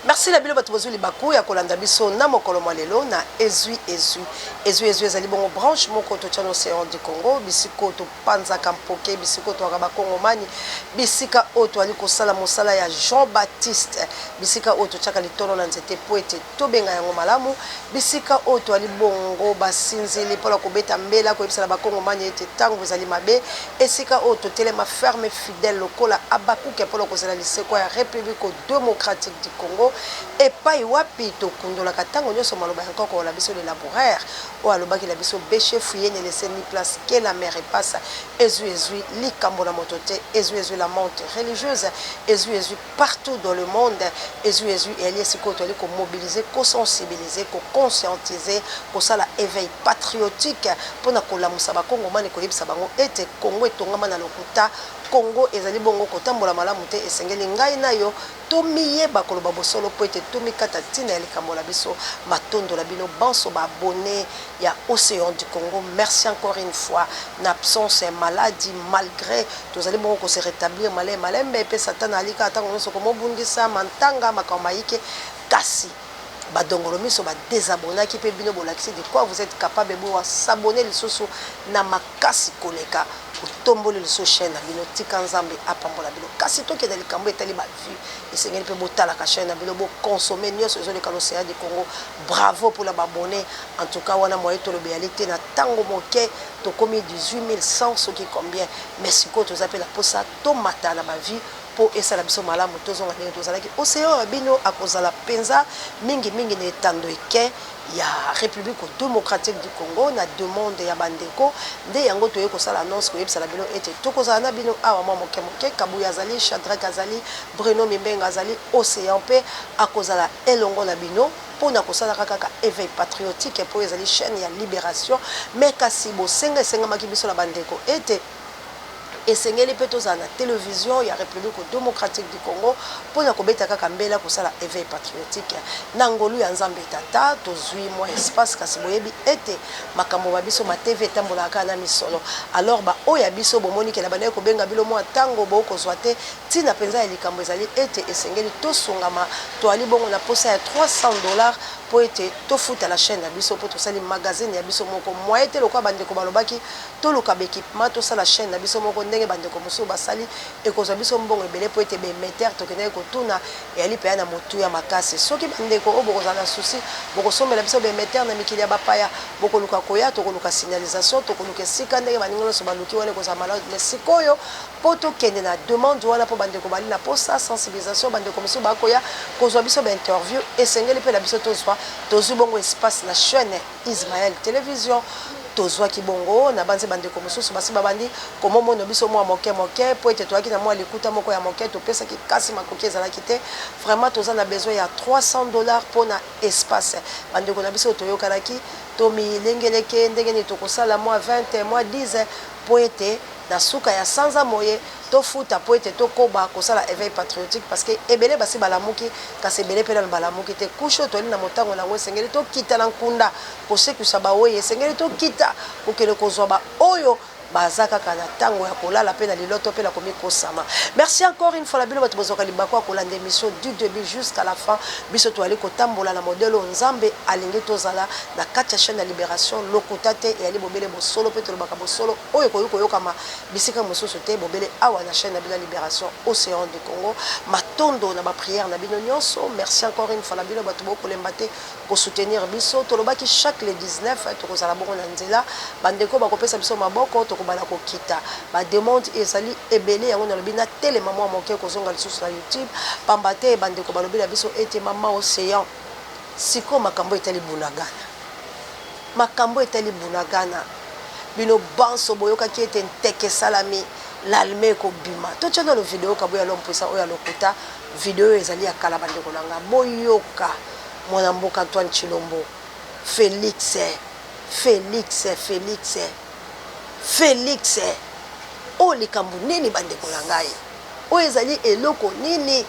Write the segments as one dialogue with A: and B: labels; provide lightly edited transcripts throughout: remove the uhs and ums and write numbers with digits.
A: Merci na bino bato bozwi libaku ya kolanda biso na mokolo mwa lelo na Ezwi Ezwi. Ezwi Ezwi ezali bongo branche moko totya na Ocean du Congo, bisika oyo topanzaka mpoke, bisika oyo toyaka bakongomani, bisika oyo toali kosala mosala ya Jean Baptiste, bisika oyo totyaka litono na nzete mpo ete tobenga yango malamu, bisika oyo toali bongo basinzili mpo na kobeta mbela, koyebisa na bakongomani ete ntango ezali mabe, esika oyo totelema ferme fidèle lokola Habakuke mpo na kozela lisekwa ya Republique democratique du Congo, epai wapi tokundolaka ntango nyonso maloba ya nkoko na biso le laboureur, oyo alobaki na biso beche fouille ne laisse ni place que la mer epasse, ezwi ezwi likambo na moto te, ezwi ezwi la menthe religieuse, ezwi ezwi partout dans le monde, ezwi ezwi eyali esika oyo toyali ko mobiliser, ko sensibiliser, ko conscientiser, kosala eveil patriotique mpo na kolamusa ba Kongomani, koyebisa bango ete Congo etongama na lokuta, Congo ezali bongo kotambola malamu te, esengeli ngai na yo tomiyeba koloba bosolo mpo ete tomikata ntina ya likambo na biso. Matondo na bino banso ba abonnes ya Ocean du Congo, merci encore une fois na absence ya maladi malgre tozali bongo ko se retablir malembe malembe mpe satana ali kaka ntango nyonso komobundisa mantanga makambo mayike, kasi ba dongolo miso ba desabonnaki mpe bino bolakisi de quoi vous etes capable, bo s'abonner lisusu na makasi koleka, botomboli lisusu chaine na bino, tika Nzambe apambola bino. Kasi tokende likambo etali ba vues, esengeli mpe botalaka chaine na bino, bo consommer nionso ezoleka na Ocean du Congo. Bravo pour na ba abonnes, en tout cas wana moyen toloba eyali te, na tango moke tokomi 18100 soki combien, mais sikoyo toza mpe na posa tomata na ba vues mpo esala biso malamu tozonga ndenge tozalaki. Ocean ya bino akozala mpenza mingi mingi na etando eke ya Republique democratique du Congo na demande ya ba ndeko nde yango toye kosala annonce koyebisa na bino ete tokozala na bino awa mwa moke moke. Kabuya azali, Shadrack azali, Bruno Mimbenga azali, Ocean mpe akozala elongo na bino mpo na kosalaka kaka eveil patriotique mpo ezali chaine ya liberation. Mais kasi bosenga esengamaki biso na ba ndeko ete Esengeli mpe tozala na television ya Republique democratique du Congo mpo na kobeta kaka mbela kosala eveil patriotique. Na ngolu ya Nzambe Tata, tozui mwa espace, kasi boyebi ete makambo ma biso ma TV etambolaka kaka na misolo. Alors ba oyo ya biso bomoni ke nabandaki kobenga bino mwa tango bokozua te, tina mpenza ya likambo ezali ete esengeli tosungama, toali bongo na posa ya 300 dollars mpo ete tofuta la chaine na biso mpo tosali magazine ya biso moko. Moyen te lokola bandeko balobaki Toluka ba equipement tosala chaine na biso moko ndenge ba ndeko mosusu basali ekozwa biso mbongo ebele po ete ba emetteur tokendaki kotuna eyali penza na motuya makasi. Soki ba ndeko oyo bokozala na souci bokosombela biso ba emetteur na mikili ya bapaya bokoluka koya tokoluka signalisation tokoluka esika ndenge baninga nionso baluki wana ekozala malamu mais sikoyo po tokende na demande wana po ba ndeko bali na posa sensibilisation ba ndeko mosusu bakoya kozwa biso ba interview esengeli pe na biso tozwa tozwi bongo espace na chaine Ismaël Television tozwaki bongo nabanzi bandeko mosusu basi babandi komomono biso mwa moke moke mpo ete toyaki na mwa likuta moko ya moke topesaki kasi makoki ezalaki te vraiment toza na besoin ya 300 dollars mpo na espace bandeko na biso toyokanaki tomilengeleke ndenge nini tokosala mwa 20 mwa 10 mpo ete na suka ya sanza moye tofuta mpo ete tokoba kosala eveil patriotique parce que ebele basi balamuki kasi ebele mpe nanu balamuki te. Couche oyo toyali na motango na yango esengeli tokita na nkunda kosekwisa bawei, esengeli tokita kokende kozwa ba oyo baza kaka na tango ya kolala mpe na liloto mpe na komikosama. Merci encore une fois na bino bato bozwaka libaku ya kolanda emission du debut jusqu'à la fin. Biso toyali kotambola na modèle oyo Nzambe alingi tozala na kati ya chaine ya Liberation. Lokuta te, eyali bobele bosolo mpe tolobaka bosolo oyo ekoki koyokama bisika mosusu te bobele awa na chaine na bino ya Liberation Ocean du Congo. Matondo na ba prières na bino nionso. Merci encore une fois na bino batu bokolemba te ko soutenir biso. Tolobaki chaque le 19 tokozala bongo na nzela. Ba ndeko bakopesa biso maboko tokobanda kokita. Ba demandes ezali ebele yango nalobi natelema mua moke kozonga lisusu na YouTube pamba te ba ndeko balobi na biso ete mama Ocean sikoyo makambo etali Bunagana. Makambo etali Bunagana, bino banso boyokaki ete nteke esalami, l'alme ekobima. Totia nano video Kabuya l'homme puissant oyo ya lokuta, video oyo ezali ya kala bandeko na nga. Boyoka mwana mboka Antoine Tshilombo, Felix, Felix, Felix, Felix. Oyo likambo nini bandeko na ngai? Oyo ezali eloko nini?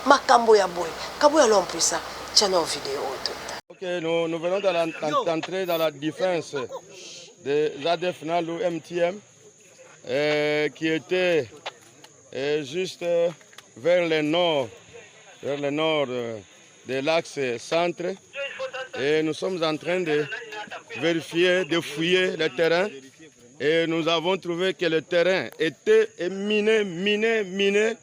A: Makambo ya boye. Kabuya l'homme puissant, tia nano video oyo totala.
B: Ok, nous, nous venons d'entrer dans la défense de l'ADF Nalu MTM qui était juste vers le nord. vers le nord de l'axe centre. Et nous sommes en train de vérifier, de fouiller le terrain. Et nous avons trouvé que le terrain était miné, miné, miné.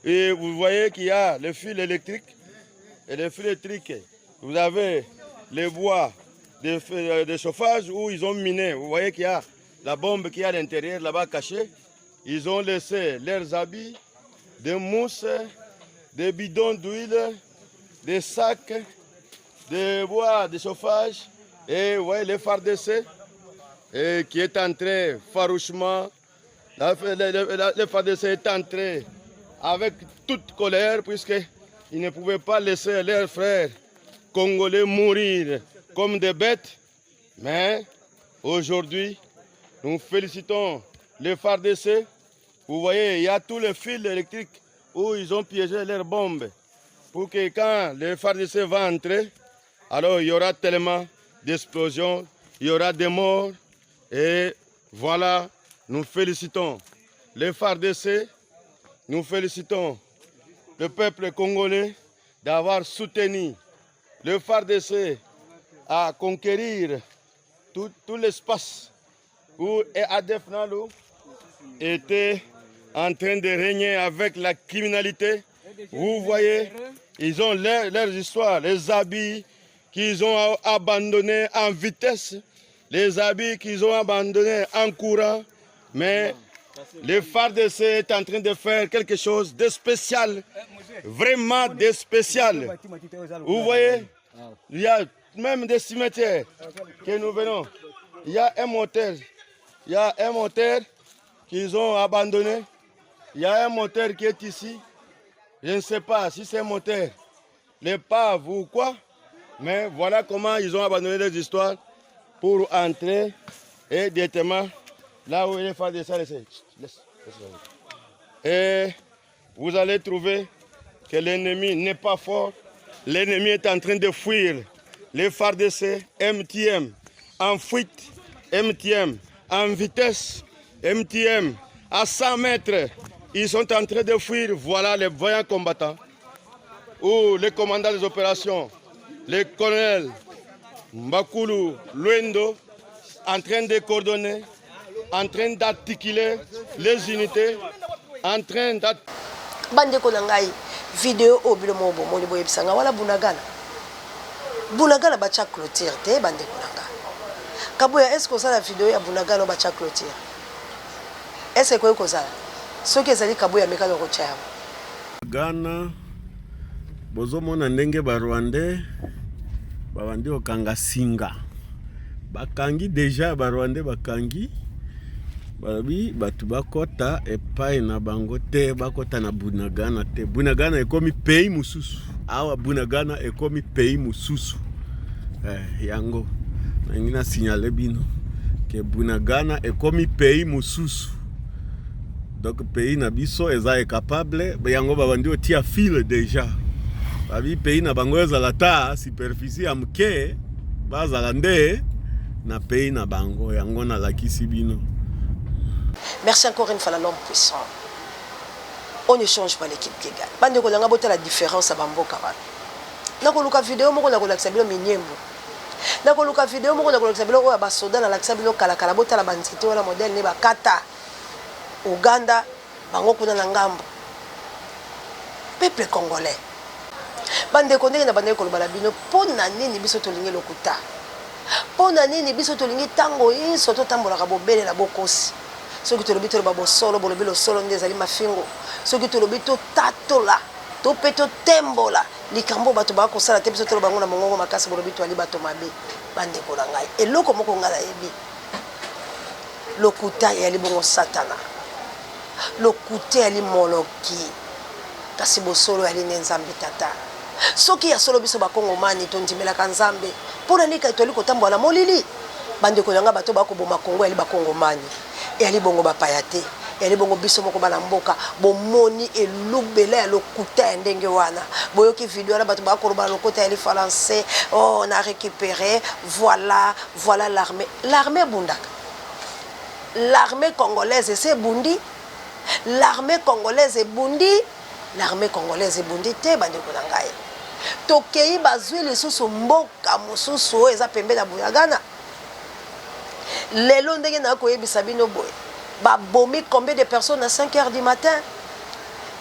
B: Et vous voyez qu'il y a le fil électrique. Et le fil électrique, vous avez les bois de chauffage où ils ont miné. Vous voyez qu'il y a la bombe qui est à l'intérieur là-bas cachée. Ils ont laissé leurs habits, des mousses, des bidons d'huile, des sacs, des bois de chauffage. Et vous voyez les FARDC et qui est entré farouchement. Le FARDC est entré avec toute colère puisqu'ils ne pouvaient pas laisser leurs frères congolais mourir comme des bêtes. Mais aujourd'hui, nous félicitons les FARDC. Vous voyez, il y a tous les fils électriques où ils ont piégé leurs bombes. Pour que quand les FARDC vont entrer, alors il y aura tellement d'explosions, il y aura des morts. Et voilà, nous félicitons les FARDC, nous félicitons le peuple congolais d'avoir soutenu le FARDC à conquérir tout l'espace où ADF Nalu était en train de régner avec la criminalité. Vous voyez, ils ont leurs histoires, les habits qu'ils ont abandonnés en vitesse, les habits qu'ils ont abandonnés en courant. Mais le FARDC est en train de faire quelque chose de spécial, vraiment de spécial. Vous voyez, il y a même des cimetières que nous venons. Il y a un moteur, il y a un moteur qu'ils ont abandonné. Il y a un moteur qui est ici. Je ne sais pas si c'est un moteur, l'épave ou quoi. Mais voilà comment ils ont abandonné les histoires pour entrer et directement là où il est FARDC. Laisse, Et vous allez trouver que l'ennemi n'est pas fort. L'ennemi est en train de fuir. Les FARDC, MTM, en fuite, MTM, en vitesse, MTM, à 100 mètres. Ils sont en train de fuir. Voilà les vaillants combattants. Ou les commandants des opérations, les colonels Mbakulu, Luendo, en train de coordonner, en train d'articuler les unités, en train d'articuler.
A: Bandeko na ngai, video oyo bino moko bomoni, boyebisa nga wana Bunagana. Bunagana batya clôture te. Bandeko na nga, Kaboya, est ce kozala video ya Bunagana oyo batya clôture, est ce ekoki kozala? Soki ezali, Kaboya, mekana kotya yango.
C: Gana, bozomona ndenge Barwandais babandi kokanga singa. Bakangi déjà, Barwandais bakangi, balobi bato bakɔta epai na bango te, bakɔta na Bunagana te. Bunagana ekomi pays mosusu awa, Bunagana ekomi pays mosusu. Yango nalingi na signaler bino ke Bunagana ekomi pays mosusu. Donc pays na biso eza incapable. Yango babandi otia fil déjà, babi pays na bango ezala ta superficie ya moke, bazala nde na pays na bango. Yango nalakisi bino.
A: Merci encore une fois na l'homme puissant. On ne change pas l'équipe qui gagne. Bandeko na nga, botala différence ya bamboka wana. Nakoluka video moko, nakolakisa bino Minembwe. Nakoluka video moko, nakolakisa bino oyo ya basoda nalakisa bino kalakala. Botala banzete wana, modèle ne bakata. Uganda, bango kuna na ngambo. Peuple congolais, bandeko, ndenge na bandeki koloba na bino, mpo na nini biso tolingi lokuta? Mpo na nini biso tolingi ntango nyonso totambolaka bobelela bokosi? Soki tolobi toloba bosolo, bolobi losolo nde ezali mafingo. Soki tolobi totatola to mpe totembola likambo bato bakosala te, biso toloba yango na mongongo makasi, bolobi toali bato mabe. Bandeko na ngai, eloko moko ngai nayebi, lokuta eyali bongo Satana, lokuta eyali moloki, kasi bosolo eyali nde Nzambe Tata. Soki ya solo biso Bakongomani tondimelaka Nzambe, mpo na nini toali kotambola na molili? Bandeko na ngai, bato bakoboma Kongo eyali Bakongomani, eyali bongo bapaya te, eyali bongo biso moko bana mboka. Bomoni elubela ya lokuta ya ndenge wana? Boyoki video wana, bato bakoloba lokota ya lifalanse: "Oh, on a récupéré, voilà, voilà l'armée." L'armée ebundaka? L'armée congolaise ese ebundi? L'armée congolaise ebundi? L'armée congolaise ebundi te bandeko na ngai. Tokei bazwi lisusu mboka mosusu oyo eza pembeni ya Bunagana. Lelo ndenge na koyebisa bino boye, babomi combien de personnes na 5 heures du matin?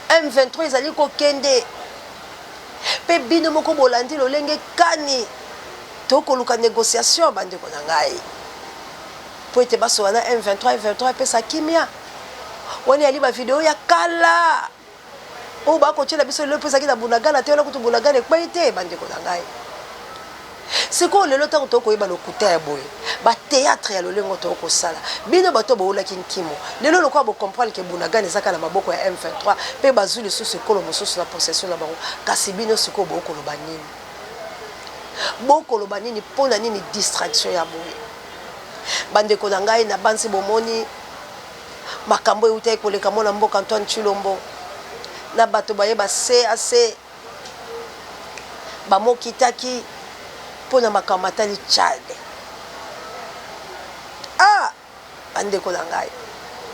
A: M23 ezali kokende mpe bino moko bolandi lolenge kani tokoluka négociation bandeko na ngai mpo ete basola na M23. M23 epesa kimia wana eyali ba video ya kala oyo bakotiela biso lelo mpe ezalaki na Bunagana te, wana kutu Bunagana ekwei te bandeko na ngai. Sikoyo lelo ntango tokoyeba lokuta ya boye, bateatre ya lolengo tokosala, bino bato bowulaki nkimo lelo lokola bocomprendre ke Bunagana ezaka na maboko ya M23 mpe bazwi lisusu ekolo mosusu na possession na bango, kasi bino sikoyo bokoloba nini? Bokoloba nini? Mpo na nini distraction ya boye? Bandeko na ngai, nabanzi bomoni makambo eutaki koleka mwana mboka Antoine Tshilombo na bato baye ba CAC bamokitaki mpo na makambo matali Tchad. Ah, bandeko na ngai,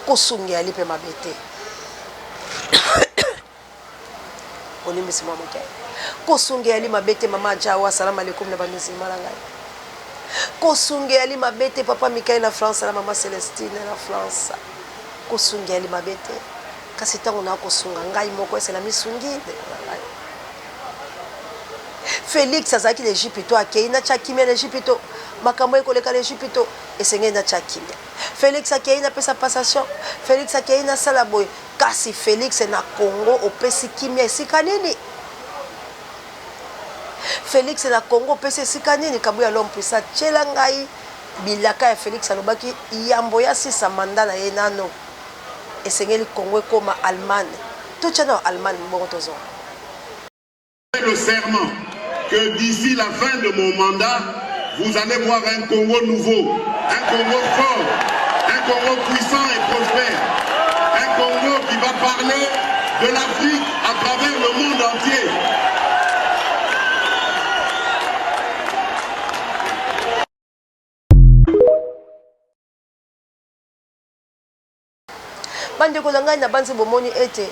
A: kosunga eyali mpe mabe te. Bolimbisi mwa moke. Kosunga eyali mabe te, mama Ajawa, salam alaikum na bamizilma na ngai. Kosunga eyali mabe te, papa Mikael na France na mama Celestine na France. Kosunga eyali mabe te. Kasi ntango na kosunga ngai moko ese na misungi ndeko na ngai. Felix azalaki na Egypto, akei natya kimia na Egypto, makambo ekoleka na Egypto, esengeli natya kimia. Felix akei napesa passation, Felix akei nasala boye. Kasi Felix na Congo opesi kimia esika nini? Felix na Congo opesi esika nini? Kabuya l'homme puissant tiela ngai bilaka ya Felix alobaki yambo ya sisa mandat na ye nano esengeli Congo ekoma Allemagne. Totia na Allemagne mbongo tozonga.
D: Le serment que d'ici la fin de mon mandat, vous allez voir un Congo nouveau, un Congo fort, un Congo puissant et prospère, un Congo qui va parler de l'Afrique à travers le monde entier.
A: Bandeko na ngai, nabanzi bomoni ete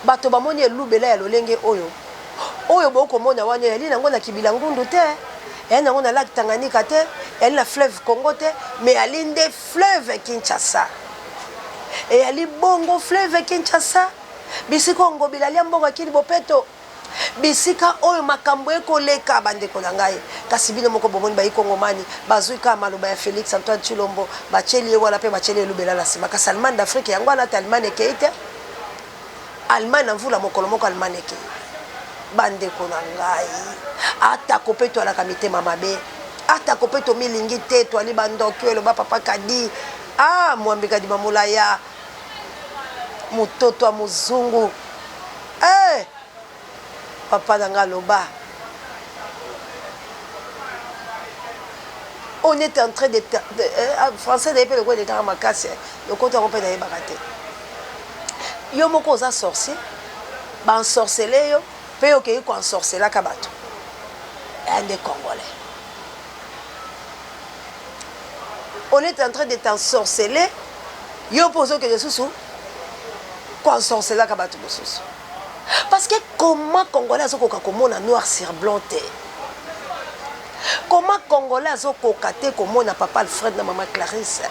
A: bato bamoni elubela ya lolenge oyo. Oyo bokomona wana eyali nango na Kibila Ngundu te, eyali nango na lac Tanganyika te, eyali na fleuve Congo te, mais eyali nde fleuve Kinshasa. Eyali bongo fleuve Kinshasa, bisika oyo Ngobila alia mbongo ya Kin Bopeto. Bisika oyo makambo ekoleka bandeko na ngai, kasi bino moko bomoni bayi kongomani bazui kaka maloba ya Felix Antoine Tshilombo batieli ye wana pe batieli ye lubela na sima. Kasi Allemagne d'Afrique yango wana ata Allemagne ekeyi te? Allemagne na mvula mokolo moko Allemagne ekeyi. Bandeko na ngai, atako pe toalaka mitema mabe, atako pe tomilingi te, toali bandoki oyo eloba papa Kadi, ah mwambi Kadima Mulaya, mototo ya mozungu. Eh! Papa na nga aloba. On est en train de, de eh, ah, français na ye mpe lokola elekaka makasi eh. Lokota yango mpe nayebaka te. Yo moko oza sorcier, baensorcele yo mpe yo okei koensorcelaka bato. Eya nde congolais. On est en train de t'ensorceler, yo mpe ozokende susu koensorcelaka bato mosusu. Parce que comment congolais azokoka komona noir sur blanc te? Comment congolais azokoka te komona papa Alfred na mama Clarisse?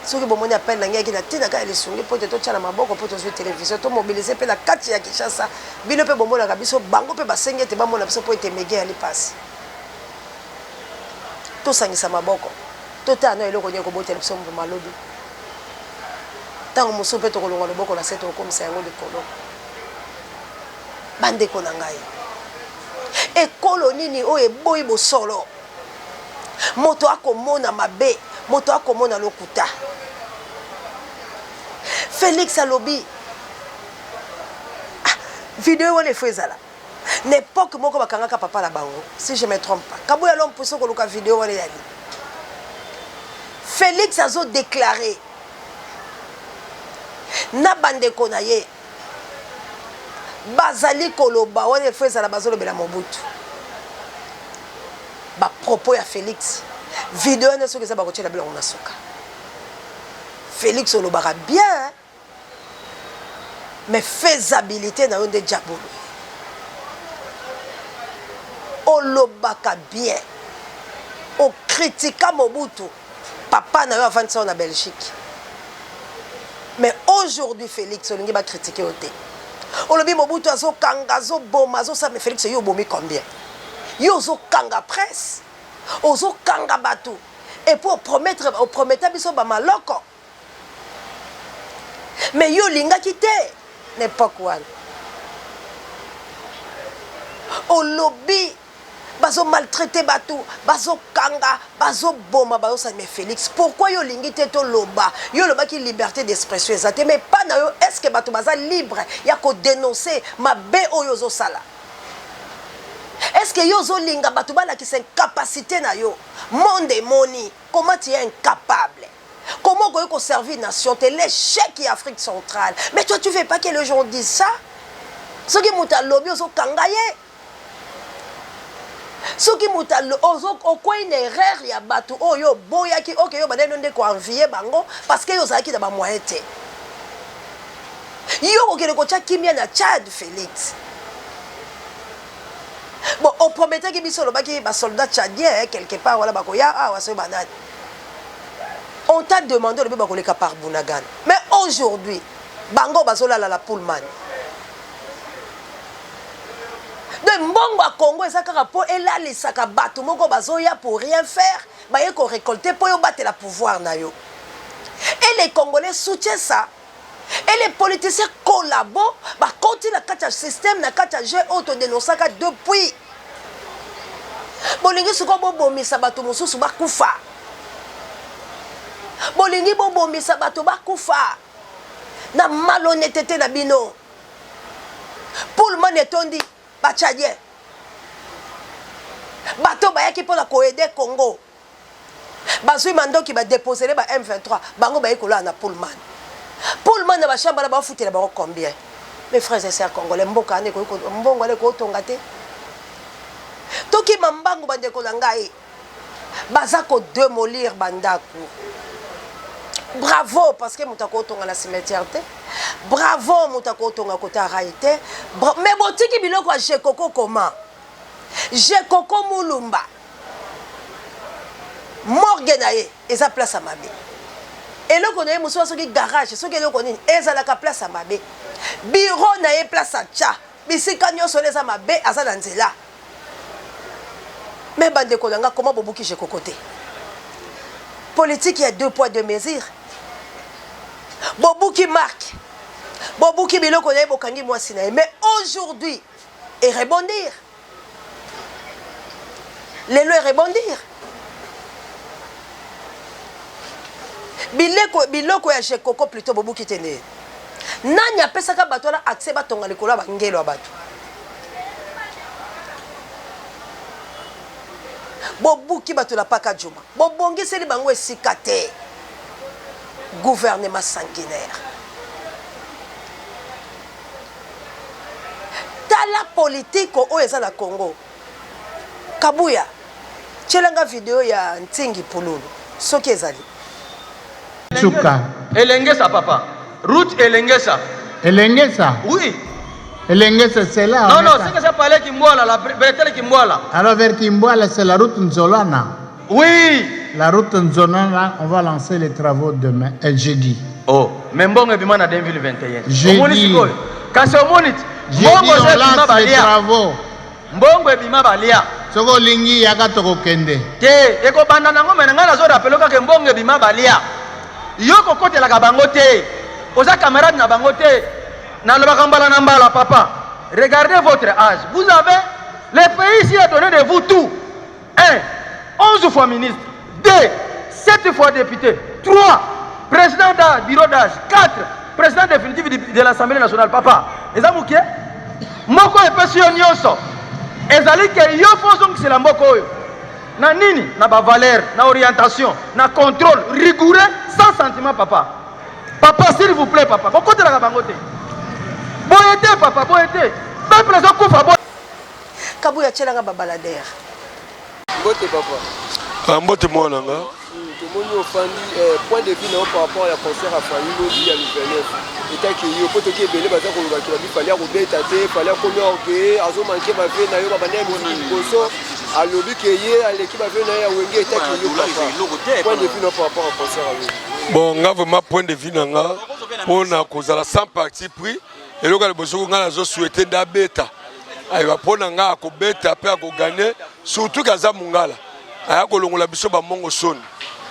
A: Soki bomoni appel na ngai yaki na ntina kaka ya lisungi mpo ete totya na maboko mpo tozwi televizio tomobilize mpe na kati ya Kinshasa. Bino mpe bomonaka biso, bango mpe basengi ete bamona biso mpo ete mege ya lipasi. Tosangisa maboko, totala na eloko nini ekobotela biso mbuma lobi. Ntango mosusu mpe tokolongwa loboko na se tokokomisa yango likolo. Bandeko na ngai, ekolo nini oyo eboyi bosolo? Moto akomona mabe, moto akomona lokuta. Felix alobi ah, video wana efo ezala na epoque moko bakangaka papa na bango, si je me trompe pas. Kabuya l'homme puissant koluka video wana eyali. Felix azo déclarer na bandeko na ye bazali koloba wana efo ezala bazolobela Mobutu. Ba propos ya Felix, video wana soki eza bakotiela bilongo na suka. Felix olobaka bien. Mais faisabilité na yo nde diabolo. Olobaka bien. O critika Mobutu, papa na yo avandisa yo na Belgique. Mais aujourd'hui Felix olingi ba critiquer yo te. Olobi Mobutu azokanga, azoboma, azosala mais Felix yo obomi combien? Yo ozokanga presse, ozokanga batu et puis opromettre oprometa biso ba maloko. Mais yo olingaki te na epoque wana. Olobi bazo maltraiter batu, bazo kanga, bazo boma, bazo sala mais Felix pourquoi yo olingi te toloba? Yo olobaki liberte d'expression eza te mais epa na yo est ce que batu baza libre ya ko denoncer mabe oyo ozo sala? Est ce que yo ozo linga batu balakisa incapacite na yo? Monde emoni comment tu es incapable. Comment okoki ko servir nation te l'echec ya Afrique centrale mais toi tu veux pas que les gens disent ça soki moto alobi ozo kanga ye soki moto okwei na erreur ya bato oyo oboyaki oke yo bandaki no nde koenvie bango parce que yo ozalaki na bamoyen te yo okokende kotya kimia na Tchad Felix bon oprometaki biso olobaki basoldat tchadien quelque part wana bakoya awa soki banani On t'a demandé olobi bakoleka par Bunagana mais aujourd'hui bango bazolala la Pullman. Donc mbongo ya Congo eza kaka po elalisaka bato moko bazoya pour rien faire, baye ko récolter po yo batela pouvoir na yo. Et les Congolais soutiennent ça. Et les politiciens collabos bakoti na kati ya système na kati ya jeu oyo todenosaka depuis. Bolingi sikoyo bobomisa bato mosusu bakufa. Bolingi bobomisa bato bakufa na malhonnêteté na bino. Pullman etondi ba Tchadiens. Bato bayaki mpo na koaider Congo. Bazui mandoki ba deposele ba M23 bango baye kolala na Pullman. Pullman na ba chambre na bafutela bango combien? Mes frères et sœurs congolais, mboka wana ekoki mbongo wana ekotonga te. Tokima mbangu bandeko na ngai. Baza ko demolir ba ndaku. Bravo parce que moto akotonga na cimetière te. Bravo moto akotonga kota rail te. Mais botiki biloko ya Jekoko comment? Jekoko Mulumba Morgue na ye eza place ya mabe. Eloko na ye mosusu soki garage soki eloko nini ezalaka place ya mabe. Bureau na ye place atya bisika nyonso wana eza mabe aza na nzela. Mais bandeko na nga comment bobuki Jekoko te? Politique ya deux poids deux mesures. Bobuki Marc, bobuki biloko na ye, bokangi mwasi na ye. Mais aujourd'hui, et rebondir. Lelo e rebondir. Bileko, biloko ya Jekoko plutôt bobuki te nde. Nani apesaka bato wana accès batonga likolo ya bangelo ya bato? Bobuki bato na Paka Juma, bobongiseli bango esika te. Gouvernement sanguinaire. Tala politique oyo eza na Congo. Kabuya, tiela nga video ya Ntingi Pululu soki ezali.
E: Suka.
B: Elengesa papa. Route Elengesa.
E: Elengesa?
B: Oui.
E: Elengesa, c'est là.
B: Non, non, c'est que ça parlait Kimbwala, la bretelle Kimbwala.
E: Alors vers Kimbwala, c'est la route Nzolana.
B: Oui.
E: La route Nzolana, on va lancer les travaux demain, euh, jeudi.
B: Oh, mais mbongo ebima na 2021.
E: Jeudi.
B: Omoni sikoyo. Kasi omoni ti.
E: Jeudi,
B: Mbongo
E: on
B: eza ebima
E: lance les
B: balia.
E: travaux.
B: Mbongo ebima balia.
E: Soki olingi yaka tokokende.
B: Te, ekobanda nango mais na ngai nazo rappeler kaka mbongo ebima balia. Yo kokotelaka bango te. Oza camarade na bango te. Nalobaka mbala na mbala papa. Regardez votre âge. Vous avez le pays ici a donné de vous tout. 1. 11 fois ministre. 2. 7 fois député. 3. Président d'âge, bureau d'âge. 4. Président définitif de l'Assemblée nationale. Papa, eza moke moko epesi yo nyonso ezali ke yo fo ozongisela mboka oyo na nini na bavaleur na orientation na contrôle rigoureux sans sentiment papa papa s'il vous plaît papa kokotelaka bango te boye te papa boye te peuple azokufa boye
A: Kabuya tiela nga ba baladeur.
F: Mbote papa.
G: Ah, mbote mwana nga.
F: Tomoni ofandi eh, point de vue na yo par rapport ya concert ya Fayulu lobi ya le 29. Etake yo po toki ebele baza koloba ke babi Fally akobeta te, Fally akomi orgueilleux, azo manquer ba vues na yo ba banda ya musique liboso alobi ke ye aleki ba vues na ye ya Wenge etake yo papa. Point de vue na par rapport à concert ya lobi.
G: Bon nga vraiment point de vue na nga pona kozala sans parti pris eloko ya liboso nga nazo souhaiter nde abeta ayeba pona nga akobeta pe akoganye surtout ke aza mongala aya kolongola biso bamongo soni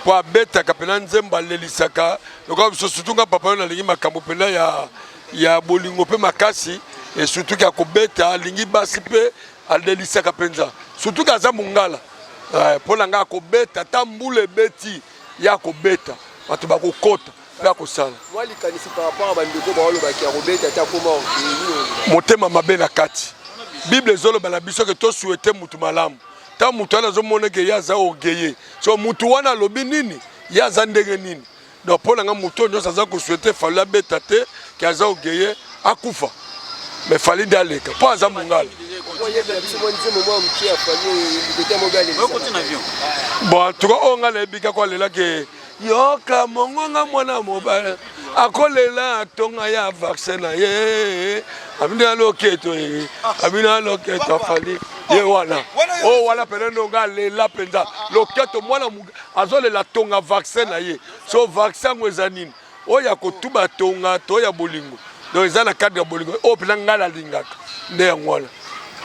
G: po abetaka pena nzembo alelisaka lokola biso surtout nga papa yo nalingi makambo mpenza ya, ya bolingo mpe makasi e surtout ke akobeta alingi basi mpe alelisaka mpenza surtout ke aza mongala eh, mpo na ngai akobeta ata mbula ebeti ye akobeta bato bakokota mpe akosala
F: mwa likanisi par rapport ya bandeko baolobaki akobeta ata akoma
G: motema mabe na kati bible ezoloba na biso ke tosuete motu malamu ntango motu wana azomona ke ye aza orgueilleux so motu wana alobi nini ye aza ndenge nini donc mpo na nga moto oyo nyonso aza kosouhaite fali abeta te ke aza ogeye akufa mais fali nde aleka mpo aza mongala bon en tout cas oyo nga nayebi kaka alela ke yoka mongonga mwana mobali akolela atonga ya vaccin na ye abino loketo ye abino loketo afali ye wana oyo wana pene ndonga alela mpenza loketo mwana azolela tonga vaccin na ye so vaccin yango eza nini oyo ya kotuba tonga to ya bolingo donc eza na cadre ya bolingo oyo mpenza ngai nalingaka nde yango wana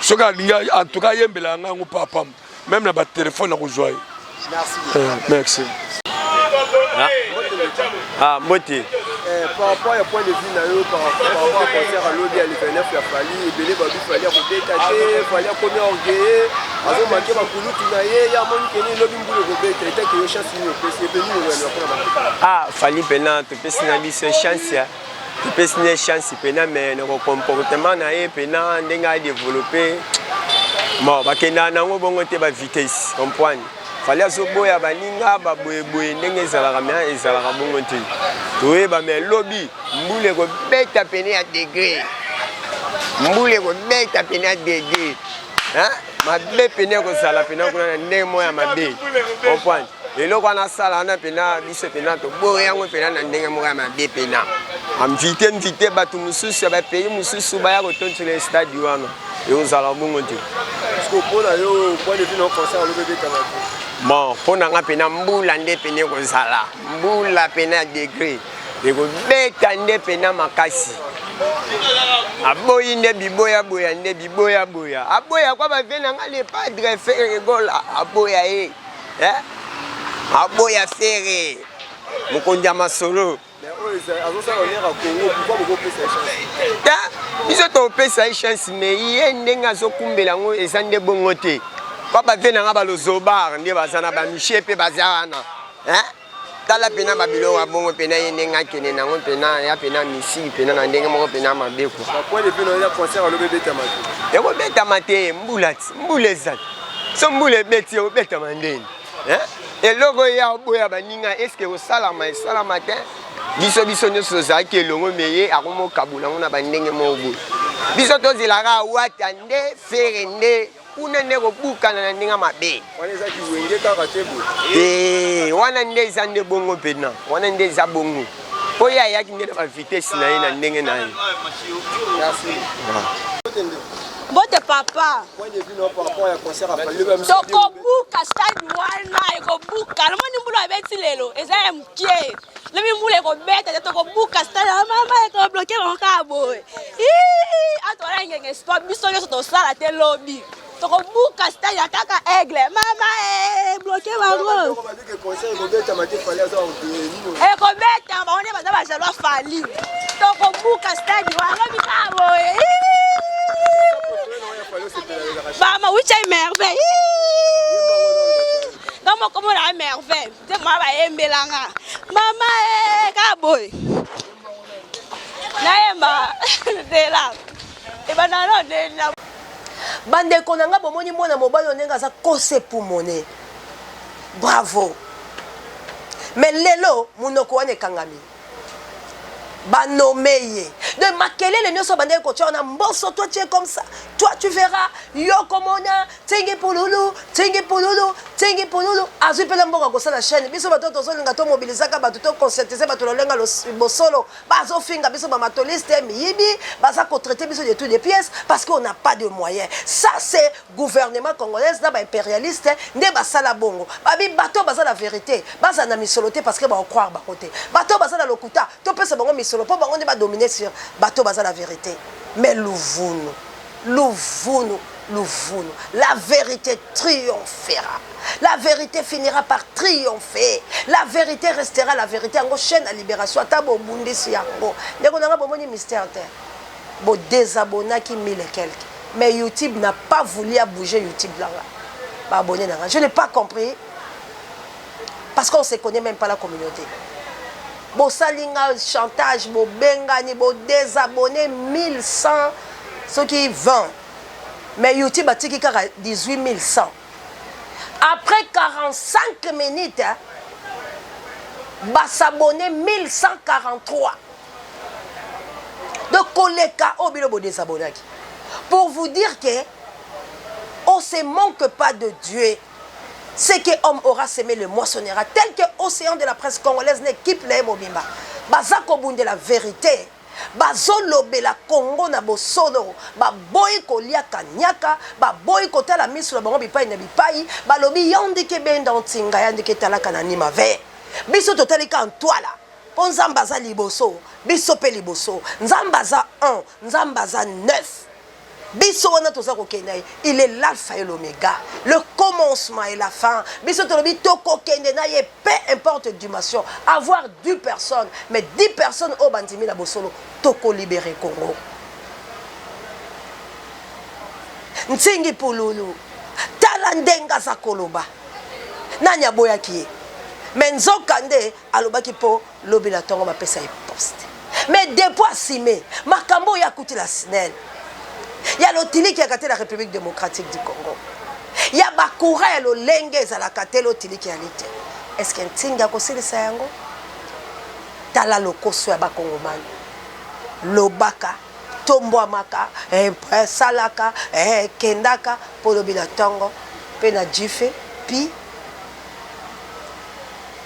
G: soki alingi en tout cas ayembela ngai yango papamba meme na batelefone nakozwa ye merci
H: ah. ah mbote
F: Eh, par rapport ya point de vue na yo par rapport à concert ya lobi ya le 29 ya Fally ebele babi Fally akobeta te Fally akomi orgueilleux azomanke bakulutu na ye ye amoni kene lobi mbula ekobeta etake yo chance nini opesi epe nini okoyanola mpona bango
H: ah Fally mpena topesi na biso chance ya topesi ne chance mpena mais na comportement na ye mpena ndenge adeveloppe bon bakendaka nango bongo te ba vitesse comprendre Fally azoboya baninga baboyeboye ndenge ezalaka me ezalaka bongo te toyeba me lobi mbula ekobeta pene ya degre mbula ekobeta pene ya degre mabe pene ekozala pena kuna na ndenge moko ya mabe comprendre eloko wana asala wana mpena biso mpena toboya yango mpena na ndenge moko ya mabe mpena amvite mvite bato mosusu ya bapays mosusu baya kotontela stade wana ekozala bongo te
F: mpona yo point de vue na concert alobi ebetama te
H: bon mpo na nga mpena mbula nde pene ekozala mbula pena ya degre ekobeta nde pena makasi aboyi nde biboyaboya nde biboyaboya aboya kwa bavie na nga le padre Ferre Gola aboya ye eh? aboya Ferre mokonzi ya masolo biso topesa ye chance me ye ndenge azokumbela yango eza nde bongo te kwa bavie na nga balozobar nde baza na bamichie mpe baza wana tala mpena babiloko ya bongo mpena ye ndenge akende nango mpena ya mpena misiki mpena na ndenge moko mpena mabe
F: ekobetama
H: te mbula ti mbula eza so mbula ebeti ekobetama ndeni eloko ya oboya baninga eske ekosalama esalama te biso biso nyonso tozalaki elongo me ye akomokabola yango na bandenge moko boye biso tozelaka awata nde fere nde kuna nde kobukana na ndenge mabe
F: eh,
H: wana nde eza nde bongo mpena wana nde eza bongo mpo ye ayaki nde na bavitese na ye na ndenge na ye
I: mbote papa tokobuka stade wana ekobuka namoni mbula abeti lelo eza ya mokie lobi mbula ekobeta te tokobuka stade ah, mama tobloke bango kaka boye atola ngenge sport biso nyonso tosala te lobi tokobuka stade ya kaka aigle mama eh, bloke bango ekobeta bango nde baza bajalo ya fali tokobuka stade wana lobi kaka boye mama wichai merveille nga moko mona merveille te mwa bayembelanga mama e kaka boye nayemba nzela ebanda no ndena
A: bandeko na nga bomoni mwana mobali oyo ndenge aza kose pumone bravo mais lelo monoko wana ekangami. Banome ye de makelele nyonso abandaki kotia wana mboso. Toi, tu es comme ça, toi tu verras, yo komona Tingi Pululu, Tingi Pululu, Tingi Pululu. Azwi mpena mboka kosala chaîne. Biso bato tozolinga tomobilizaka bato, toconscientise bato lolenga bosolo, bazofinga biso bamatoliste, miyibi, baza kotraite biso de tout de pièces parce qu'on n'a pas de moyens. Ça, c'est gouvernement congolaise na baimpérialiste nde basala bongo. Babi bato baza na vérité bazala na misolo te parce que bakocroire bango te. Bato baza na lokuta, topesa bango misolo mpo bango nde badomine sur bato baza na vérité. Mais luvunu, luvunu, luvunu, la vérité triomphera, la vérité finira par triompher, la vérité restera la vérité. Yango chaîne ya libération, ata bobundisi yango, ndeko nanga, bomoni mystère te. Bodésabonnaki mille et quelque, mais YouTube n'a pas voulu à bouger. YouTube nanga, baabonné nanga, je n'ai pas compris parce qu'on se connaît même pas, la communauté. Bosali nga chantage, bobengani, bodésabonné 1100 soki 20, mais YouTube atiki kaka 18 100. Après 45 minutes, hein, basabonné 1143, donc koleka oyo bino bodésabonnaki. Pour vous dire que on se manque pas de Dieu. Ce que homme aura semé le moissonnera. Tel que Océan de la presse congolaise na équipe na ye mobimba baza kobundela vérité, bazolobela Kongo na bosolo, baboyi kolia kanyaka, baboyi kotala miso na bango bipai na bipai. Balobi yo ndike benda ntinga ya ndike etalaka na nima ve. Biso totali ka ntwala mpo Nzambe aza liboso, biso mpe liboso. Nzambe aza 1, Nzambe aza 9, biso wana toza kokende ye. Il est l'alpha et l'oméga, le commencement et la fin. Biso tolobi tokokende na ye, peu importe dimension, avoir 10 personnes, mais 10 personnes oyo bandimi na bosolo, tokolibere Congo. Ntingi Pululu, tala ndenge aza koloba. Nani aboyaki ye? Mais nzoka nde alobaki mpo lobi na ntongo bapesa ye poste. Mais depuis asime makambo oyo akuti la SNEL ya lotiliki yaka te na République démocratique du Congo, ya bacourant ya lolenge ezalaka te, lotiliki yali te. Est ce que Ntingi akosilisa yango? Tala lokoso ya bakongomani. Lobaka, tombwamaka, salaka, kendaka mpo lobi na ntongo mpe na jife pi.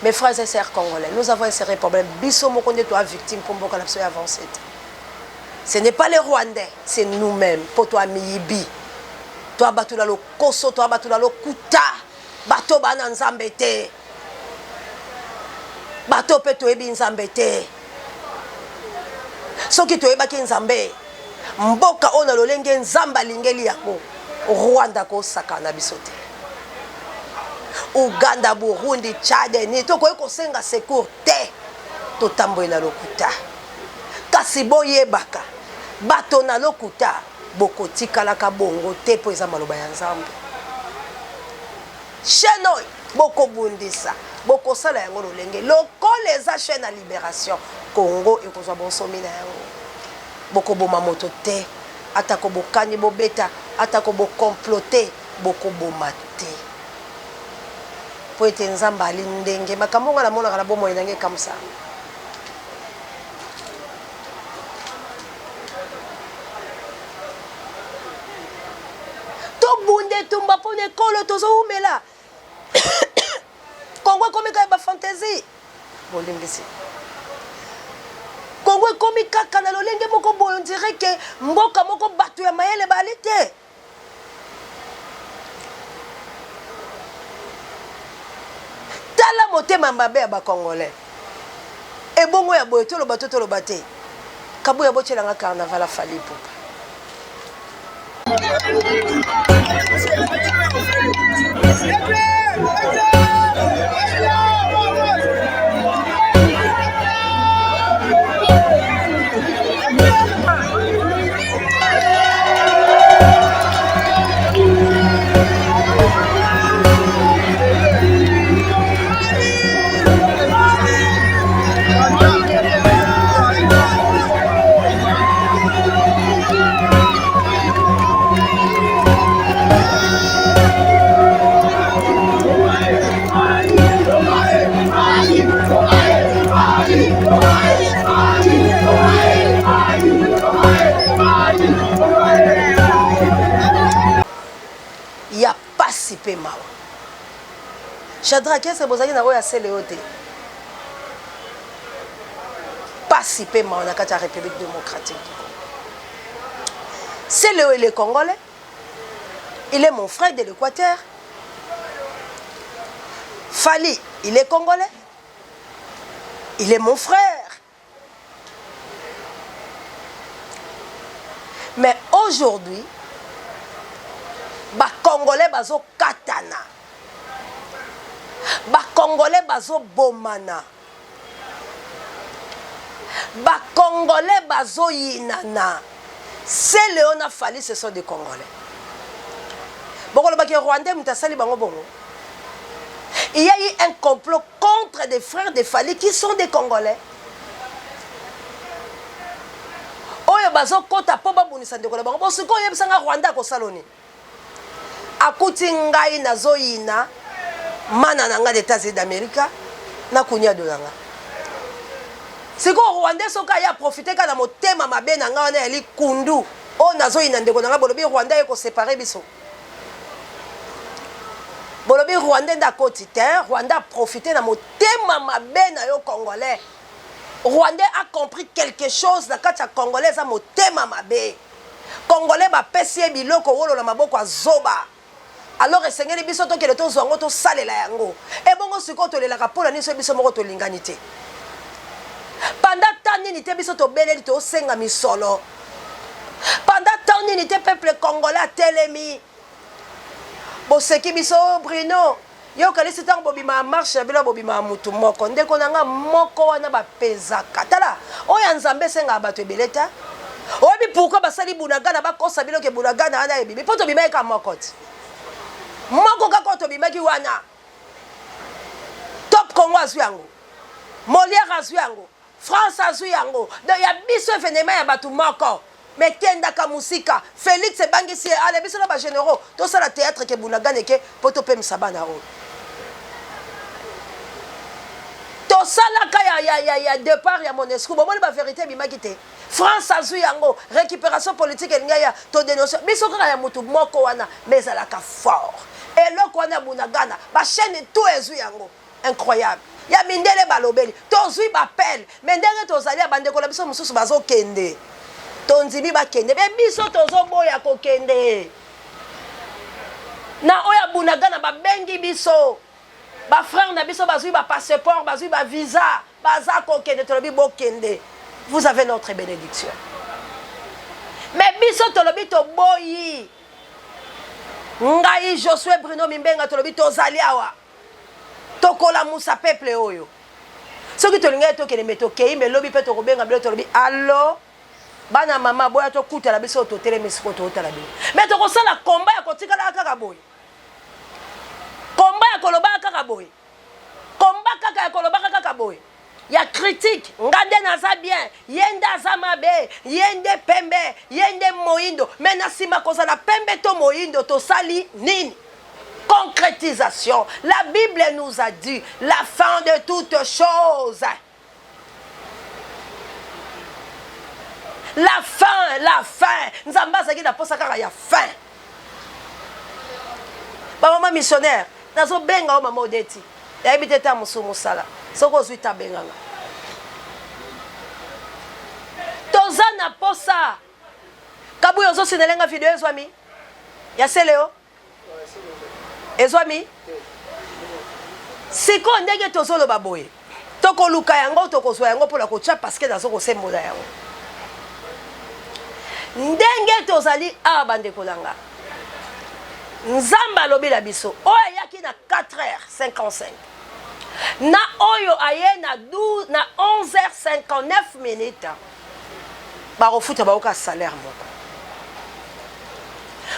A: Mes frères et sœurs congolais, nous avons un sérieux problème. Biso moko nde toa victime mpo mboka na biso ya avance te. Ce n'est pas les Rwandais, c'est nous-mêmes mpo toa miyibi, toa bato na lokoso, toa bato na lokuta, bato baa na Nzambe te, bato mpe toyebi Nzambe te. Soki toyebaki Nzambe, mboka oyo na lolenge Nzambe alingeli yango, Rwanda kosaka na biso te, Uganda, Burundi, Tchad, nini, tokoki kosenga secours te. Totamboli na lokuta. Kasi boyebaka, bato na lokuta bokotikalaka bongo te, mpo eza maloba ya Nzambe. Chaîne oyo bokobundisa, bokosala yango lolenge lokola eza chaîne ya libération. Congo ekozwa bonsomi na yango. Bokoboma moto te, atako bokani bobeta, atako bokomplote, bokoboma te, mpo ete Nzambe ali ndenge. Makambo nga namonaka na bomoi na nge ekamwisa. Tobunda etumba mpo na ekolo. Tozowumela, Kongo ekomi kaka bafantaisie. Bolimbisi, Kongo ekomi kaka na lolenge moko boye, on dirait ke mboka moko bato ya mayele bali te. Tala motema mabe ya bacongolais. Ebongo ya boye, toloba to toloba te? Kabuya, botyelanga carnaval afali Ipupa. mpe mawa. Shadrack, est-ce que bozalaki na oyo ya Celeo te? Pasi mpe mawa na kati ya République démocratique du Congo. Celeo, il est congolais. Il est mon frère de l'Équateur. Fally, il est congolais. Il est mon frère. Mais aujourd'hui, ba congolais bazo katana. Ba congolais bazo bomana. Ba congolais bazo yinana. Celeo na Fally ce sont des congolais. Bokoloba ke Rwandais moto asali bango bongo. Il y a eu un complot contre des frères de Fally qui sont des congolais. Oyo bazokota mpo babundisa ndeko na bango. Bo sikoyo oyebisa nga Rwanda akosala nini? Akuti ngai nazoyina mana na ngai na Etats-Unis d'Amerique na kunyado na ngai. Sikoyo Rwandais soki aye aprofite kaka na motema mabe na ngai wana ya likundu oyo nazoyina ndeko na ngai, bolobi Rwanda aye kosepare biso? Bolobi Rwandais nde akoti te, Rwanda aprofite na motema mabe na yo Congolais. Rwandais a compris quelque chose na kati ya Congolais eza motema mabe. Congolais bapesi ye biloko wolo na maboko ya zoba. Alors esengeli biso tokende tozwa yango tosalela yango. Ebongo sikoyo tolelaka mpo na nini soki biso moko tolingani te? Pendant temps nini te biso tobeleli tosenga misolo? Pendant temps nini te peuple congolais atelemi? Boseki biso oh Bruno, yo okanisi ntango bobimaka marche na bino bobimaka mutu moko. Ndeko na nga moko wana bapezaka. Tala, oyo ya Nzambe esengaka bato ebele te. Oyebi pourquoi basali Bunagana bakosa bino ke Bunagana wana ebimi? Mpo tobimaki kaka moko te. Moko kaka oyo tobimaki wana. Top Congo azwi yango. Molière azwi yango. France azwi yango. Donc ya biso evenement ya bato moko. Mais kendaka musika. Felix ebangisi ye. Ale biso na ba generaux tosala theatre ke Bunagana eke po topemisa bana oyo. Tosalaka ya, ya, ya, ya depart ya Monesco. Bomoni ba verite ebimaki te. France azwi yango. Récupération politique elingi ya to dénoncer. Biso kaka ya mutu moko wana mais ezalaka fort. Eloko wana ya Bunagana, ba chaîne tout ezwi yango. Incroyable. Ya mindele balobeli. Tozui ba appel. Mais ndenge tozali ya bandeko na biso mosusu bazokende. Tondimi bakende. Mais biso tozoboya kokende. Na oyo ya Bunagana babengi biso. Ba frères na biso bazui ba passeport, bazui ba visa. Baza kokende tolobi bokende. Vous avez notre bénédiction. Mais biso tolobi toboyi. Ngai Josue Bruno Mimbenga tolobi tozali awa. Tokolamusa peuple oyo. Soki tolingaki tokende me tokei me lobi pe tokobenga bino tolobi allo bana mama boya tokutana biso totelemi sikoyo totala bino. Me tokosala combat ya kotikalaka kaka boye. Combat ya kolobaka kaka boye. Combat kaka ya kolobaka kaka boye. Ya critique nga nde naza bien ye nde aza mabe ye nde pembe ye nde moyindo mais na sima kozala pembe to moyindo tosali nini? Concretisation la bible nous a dit la fin de toute chose la fin la fin nzambe azalaki na posa kaka ya fin ba mama missionnaire nazobenga yo mama odeti Nayebi te ta mosusu mosala. Soki ozwi ta benga nga. Toza na posa. Kabuya ozo sinele nga video ezwami? Ya Celeo? Ezwami? Sikoyo ndenge tozoloba boye tokoluka yango tokozwa yango mpo na kotya paske nazo kosembola yango ndenge tozali awa bandeko na nga Nzambe alobi na biso oyo ayaki na 4h55 na oyo aye na 12 na 11h59 minutes bakofuta bayoka salaire moko.